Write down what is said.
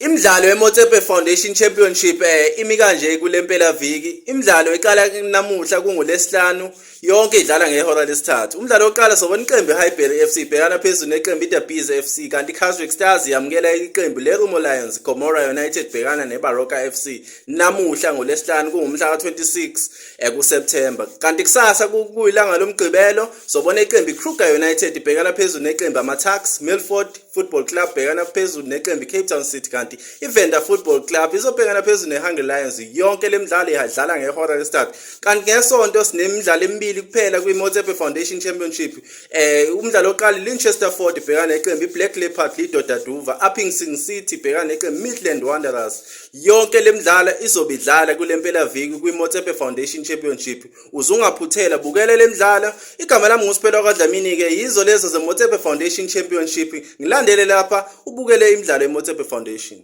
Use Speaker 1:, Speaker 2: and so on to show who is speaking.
Speaker 1: Imidlalo yeMotsepe Foundation Championship imi kanje kule mpelaviki. Imidlalo iqala namuhla kungoLwesihlanu yonke idlala ngehora lesithathu. Umdlalo wokuqala sobona iqembu iHighbury FC ibhekana phezulu neqembu iThe Bees FC kanti iCasric Stars yamukela iqembu leRumo Lions. Gomora United bhekana neBaroka FC namuhla ngoLwesihlanu kungumhla ka-26 kuSepthemba. Kanti kusasa kuyilanga loMgqibelo sobona iqembu iKruger United ibhekana phezulu neqembu amaTuks Milford Football Club bhekana phezulu neqembu iCape Town City kanti iVenda Football Club izobhekana phezulu neHungry Lions. Yonke le midlalo ihadlala ngehora lesithathu. Kanti ngesonto sinemidlalo emibili kuphela kwiMotsepe Foundation Championship. Umdlalo oqala Leicester Ford ibhekana neqembu iBlack Leopard Lidoda Duvha, Upington City ibhekana neqembu Midland Wanderers. Yonke le midlalo izobe idlala kule mpelaviki kwiMotsepe Foundation Championship. Uzungaphuthela bukele le midlalo. Igama lami nguSiphelo kaDlamini ke yizo lezo zeMotsepe Foundation Championship. Ngilandele lapha ubukele imidlalo yeMotsepe Foundation.